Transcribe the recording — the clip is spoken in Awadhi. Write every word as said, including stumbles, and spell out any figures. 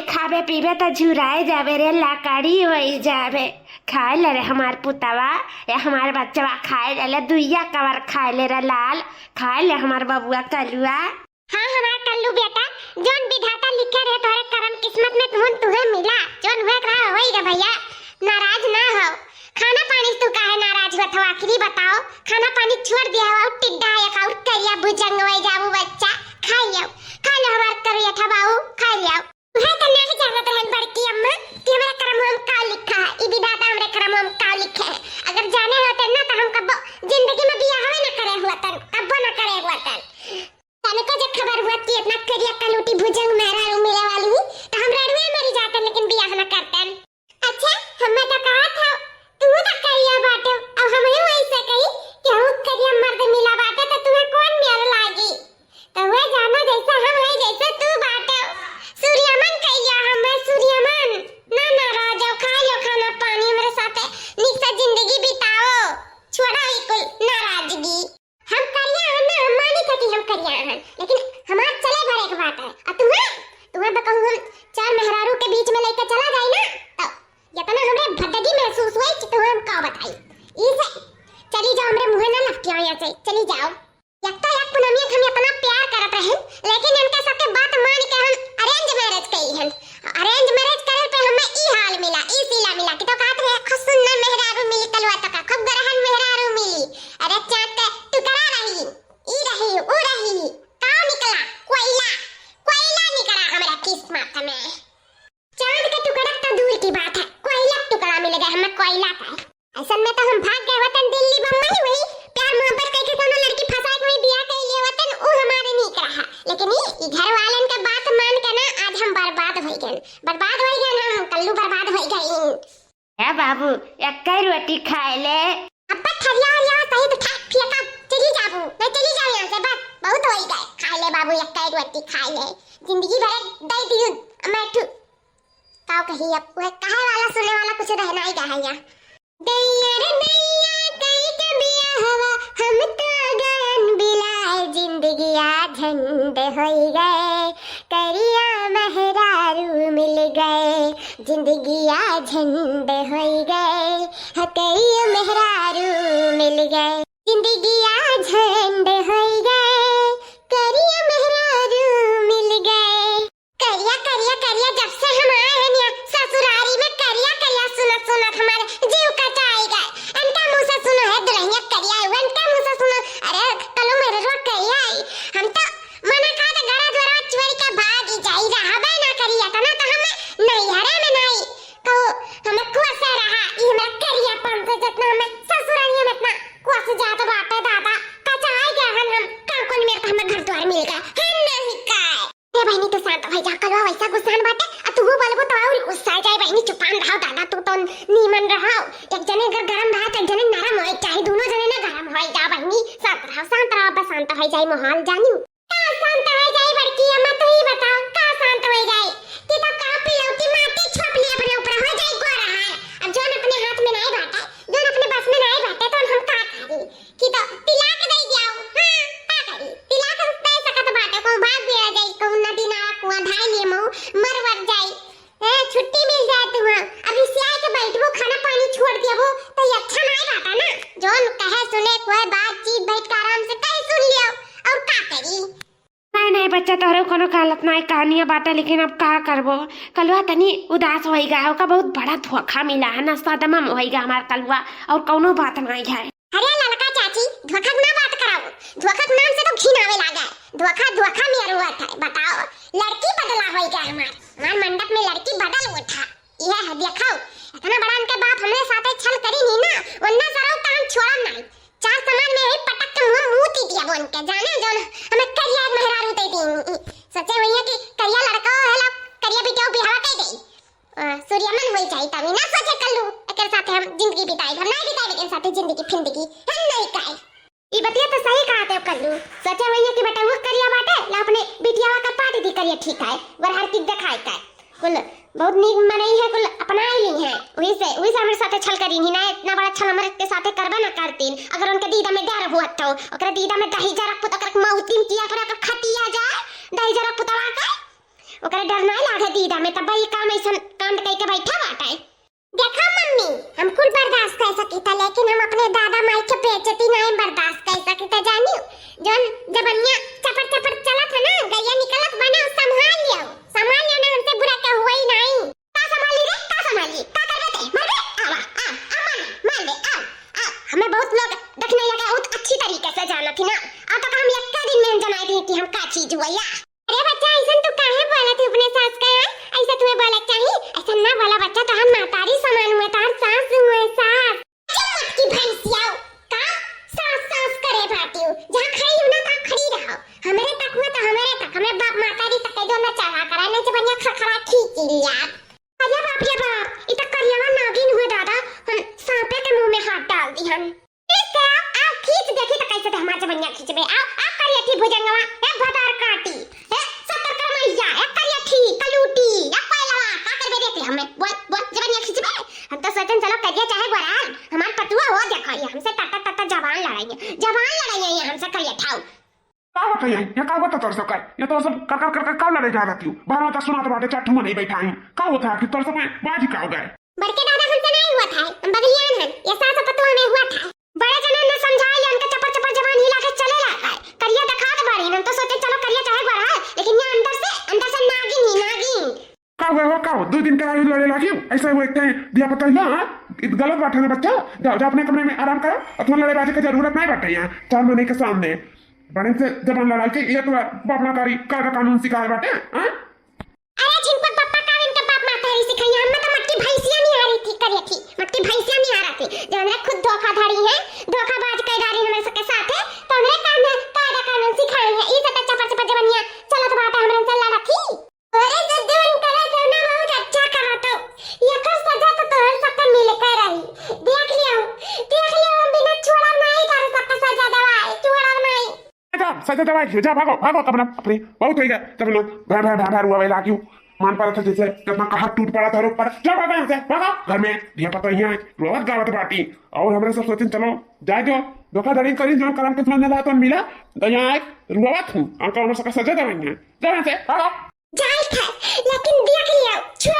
खाबे पीबे त झुराए जाबे रे, लाकड़ी होई जाबे। खाए ले रे हमार पुतवा, या हमार बच्चवा खाए ले, ले दुइया कवर खाए ले रे लाल, खाए ले हमार बबुआ कलुआ। हाँ हमार कल्लू बेटा, जौन विधाता लिखे रहे तोहरे करम किस्मत में, तुहन तुहे मिला, जौन हुए रहा होई रे भैया, नाराज ना हो। खाना पानी से तू काहे नाराज होत हो, आखिरी बताओ, खाना पानी छोड़ दिया हो, टिड्डा है का, और करिया भुजंग होई जाबू बच्चा, खाई लियो, खा लो हमार करिया था बाबू, खाई लियो। उहे त नाहीं जानत रहन बड़की अम्मा कि हमरे करमवा में का लिखा है, ई विधाता हमरे करमवा में का लिखे है। अगर जाने होतन ना त हम कब्बो जिंदगी में बियाहवे न करे होतन, कब्बो न करे होतन। तनिको जे खबर होत कि इतना करिया कलूटी भुजंग मेहरारू मिले वाली ही, त हम रड़ुए मरी जातन, लेकिन बियाह न करतन। अच्छा, हम्मे त कहत हो, तू त करिया बाटे, अब हमहू ऐसे कही कि हऊ करिया मर्द मिला बाटे, त तुम्हें कौन मेल लागी? त हुए जानो जैसे हम है, जैसे तू बाटे। सूर्यमन कहिया हमें सूर्यमन। ना नाराज हो, खा लो खाना पानी हमरे साथे, निक से जिंदगी बिताओ, छोड़ा ई कुल नाराजगी। हम करिया हन ना, हम मानी थे कि हम करिया हन, लेकिन हमार चले भरे के बात है। आ तुम्हें, तुम्हें तो कहूँ हम चार मेहरारू के बीच में लेके चला जाई ना, तो इतना हमरे भद्दगी महसूस हुई कि तुम्हें हम का बताई। इसे चली जाओ, हमरे मुँहे ना लपटियाओ यहाँ से, चली जाओ। एक तो एक पूनमिया के हम इतना प्यार करत रहन, लेकिन इनके साथे बात मान के हम arrange marriage करी हन। Arrange marriage करे पे हमें ई हाल मिला, ई सिला मिला कि तो कहत रहे खूब सुंदर मेहरारू मिली, कलुआ तो का खूब गरहन मेहरारू मिली। अरे चाँद के टुकड़ा रही, ई रही, ऊ रही, का निकला? कोयला, कोयला निकला हमरा किस्मत में। चाँद के टुकड़ा तो दूर की बात है, कोयला के टुकड़ा मिल गए हमें, कोयला का। ऐसन में तो हम भाग गए वतन दिल्ली बम्बई, वही प्यार मोहब्बत करके कोनो लड़की फंसा के वही बियाह कर लिए वतन, ऊ हमारे नीक रहा। लेकिन ई, ई घर वालन के बात मान के ना आज हम बर्बाद हो गए, बर्बाद हो गए हम, कल्लू बर्बाद हो गए। ए बाबू, एक्कै रोटी खाए ले। अब्बा ठरिया हरिया सही तो ठाक फियका, चली जाबू, नहीं चली जाओ यहाँ से, बस बहुत हो ही गए। खाए ले बाबू, एक्कै रोटी खाए ले, जिंदगी भर दे दियो। मैं ठू का कही अब, वह कहे वाला सुने वाला कुछ रहना ही कहा यहाँ। दैया रे दैया, कई के बियाहवा, हम तो गयन बिलाए, जिंदगिया झंड होई गए, करिया मेहरारू मिल गए, जिंदगिया झंड होई गए, ह करिया मेहरारू मिल गए, जिंदगिया झंड होई गए, करिया मेहरारू मिल गए। करिया, करिया, करिया, जब से हम आए हैं यहाँ ससुरारी में, करिया, करिया सुनत, सुनत हमारे जीव कटाई गए। इनका मुँह से सुनो है दुल्हनिया करिया है, इनका मुँह से सुनो। अरे, कलो मेरे रो करिया आई। हम तो मना खा के घरा द्वारा छोड़ के भागी जाई, रहबे ना करिया, तना तो हमें नैहरे में नहीं। कहो, हमें खुश से रहा, ई हमें करियापन से जितना हमें ससुरारी में इतना खुश जात बाटे दादा, कचाई गए हन हम, काकुल मेरे तो हमें घर द्वार मिल गए, हम नहीं का। ए बहिनी, तू शांत हो जा, कलवा वैसा गुस्सान बाटे, आ तू बोलबो तो और गुस्सा जाए बहिनी, चुपान रहो दादा, तू तो नीमन रहो। एक जने अगर गरम रहा तो एक जने नरम होए, चाहे दोनों जने ना गरम होए जा बहिनी, शांत रहो, शांत रहो, बस शांत हो जाए माहौल, जानी। का शांत हो जाए बड़की अम्मा, तू ही बताओ, का शांत हो जाए? कि तो का पिलौती माटी छोप ली अपने ऊपर, हो जाए गोरा हाल। अब जौन अपने हाथ में नहीं बाटे, जौन अपने बस में नहीं बाटे, तो हम का करी? कि तो तिलाक दे दियाओ। हाँ, का करी? तिलाक दे सकत बाटे, कहूँ भाग भी आ जाई, कहूँ नदी नाला कुआं धाई लिए मऊ, मर वर जाई। ए, छुट्टी मिल जाए तुहाँ। अब रिसियाए के बैठबो, खाना पानी छोड़ देबो, तो ये अच्छा नाई बाटा ना। जौन कहे सुने कोई बातचीत बैठ के आराम से कहे सुन लियो, और का करी? नहीं, नहीं बच्चा, तोहरे कोनो गलत नाई कहनिया बाटे, लेकिन अब का करबो? कलुआ तनी उदास होई गा, ओका बहुत बड़ा धोखा मिला है ना, सदमा में होई गा हमार कलुआ, और कौनो बात नाई है। अरे ललका चाची, धोखा के ना बात कराओ, धोखा के नाम से तो घिन आवे लागे। धोखा धोखा में अरुआत है, बताओ, लड़की बदला होई गा हमार, हमार मंडप में लड़की बदल उठा। यह है, देखो, इतना बड़ा इनके बाप हमरे साथे छल करी नी ना, वरना सरऊ का हम छोड़म नहीं। चार समाज में ही पटक के मुंह, मुंह ती दिया बोन के, जाने जौन हमें करिया मेहरारू दे दी। सोचे हुई है कि करिया लड़का है ला, करिया बिटिया बिहावा कह दे। अ, सूर्यमन होई जाई तभी ना सोचे कल्लू, एकर साथे हम जिंदगी बिताई, हम नहीं बिताई एकर साथे जिंदगी फिंदगी, हम नहीं काई। ई बतिया तो सही कहा थे कल्लू। सोचे हुई है कि बेटा वो करिया बाटे, ला अपने बिटियावा का पार्टी दी करिया ठीक है, गोरहर की देखाई का। कुल बहुत नीक मनई है, कुल अपनाई ली है। वही से, वही से हमरे साथे छल करी नहीं ना, इतना बड़ा छल हमरे के साथे करबे ना करतीन। अगर उनके दीदा में डर हुआ तो, ओकरे दीदा में दही जरा पुत, ओकरे मौतिन किया पर ओकर खटिया जाए, दही जरा पुतवा का। ओकरे डर नाहीं लागे दीदा में, तब ई काम अइसन कांड कइके बैठा बाटे। देखा मम्मी, हम कुल बर्दाश्त कर सकीता, लेकिन हम अपने दादा माई के बेइज्जती नाहीं बर्दाश्त कर सकीता, जानियो। जौन जबनिया चपर चपर चलत है ना, गैया निकलत बा ना, संभाल लियो, संभाल लियो ना, हमसे बुरा केहू होई नाहीं। का संभाली रे, का संभाली, का करबे ते, मरबे? आवा, आ, आ, मार, मार दे, आ, आ। हमें बहुत लोग देखने लगे, बहुत अच्छी तरीके से जानत ही ना, आ तो हम एक्के दिन में जनाई दी कि हम का चीज हुआ या। अरे बच्चा, अइसन तू काहे बोलत है अपने सास का, हाँ? अइसा तुम्हें बोला चाहिए, अइसा ना बोला बच्चा, तोहार महतारी समान हुए, तोहार सास हुए, सास। अरे मटकी भैंसिया, का सास सास करे बाटियो, जहाँ खड़ी हो ना तहाँ खड़ी रहो, हमरे तक हुआ तो हमरे तक, हमरे बाप महतारी तक कह दो ना चढ़ा करा, नहीं तो बढ़िया खरखरा खींच लिया। अरे बाप रे बाप, ई तो करियावा नागिन हुए दादा, हम सांपे के मुंह में हाथ डाल दी हम। खींच दे, आओ, आओ, खींच देखी तो कैसे तो हमार जबनिया खींचबे। आओ, आओ, करियठी भुजंगवा, ए भतार काटी, ए सत्तर कर मैया, ए करियठी, कलूटी, ए कोयलवा, का करबे देख ले हमें। बोल, बोल, जबनिया खींचबे। हम तो सोचन चलो करिया चाहे गोराल, हमार पतुआ हो देखो, ये हमसे टट्टा टट्टा जबान लड़ाइए, जबान लड़ाइए ये हमसे करियठाऊ। का होत है ये? ये का होत है तोर सब का? ये तोर सब कर कर कर कर का लड़े जा रहती हूँ? बाहर में तो सुनात बाटे, चार ठो मनई बैठा है। का होत है कि तोर सब में बाजी का हो गए? बड़के दादा, हमसे नहीं हुआ था, हम बगलियान हन, ये सास पतोह में हुआ था। बड़े जने ने समझाए ले, उनके चपर चपर जबान हिला के चले ला है। करिया दिखात बाड़ी, हम तो सोचे चलो करिया चाहे गोरा है, लेकिन ये अंदर से, अंदर से नागिन ही नागिन। का हुआ हो, का हो? दो दिन के आयु लड़े लागी, ऐसा हुआ एक टाइम दिया पता ही ना, हाँ? इत गलत बात है ना बच्चा, जाओ, जाओ अपने कमरे में आराम करो, अथवा लड़े बाजे के जरूरत नहीं बाटे यहाँ, चार महीने के सामने। बड़े से जबान लड़ाई के, ये तो बापना कारी, कायदा कानून सिखाए बाटे, हाँ? अरे झिनकुट पप्पा का इनके बाप महतारी सिखाई, हम तो मट्टी भैंसिया निहारी थी, करियठी, मट्टी भैंसिया निहारा थी, जो हमरे खुद धोखाधड़ी है, धोखाबाज कैदारी हमरे सबके साथ है, तो हमरे कान में कायदा कानून सिखाई है, ई सब चपर चपर जबनिया चलत बाटे, हमरे से लड़ा थी। अरे जद्दू, उनकरे जौना बहुत अच्छा कहा तो, एकर सजा तो तोहर सबके मिल के रही। देख लियो, देख लियो, हम बिना छोड़ा नहीं करे सबके सजा दवाई, छोड़ा नहीं। जा, सजा दवाई, जा, भागो, भागो, कब ना, अपने, बहुत हो गया, तब ना, भै, भै, भै, भै, रुआ लागियो, मान पड़ा था जैसे, कितना कहर टूट पड़ा था, रो पड़ा, जा, भागो यहाँ से, भागो, घर में, ये पता ही है, रोवत गावत बाटी, और हमरे सब सोचन, चलो, जाए दो, धोखाधड़ी करी, जो करम किस्मत में रहा, तो मिला, तो यहाँ आए, रोवत हूँ, अंकल, हमरे सबके सजा दवाई है, जा यहाँ से, भागो। जाइत है, लेकिन देख लियो, छू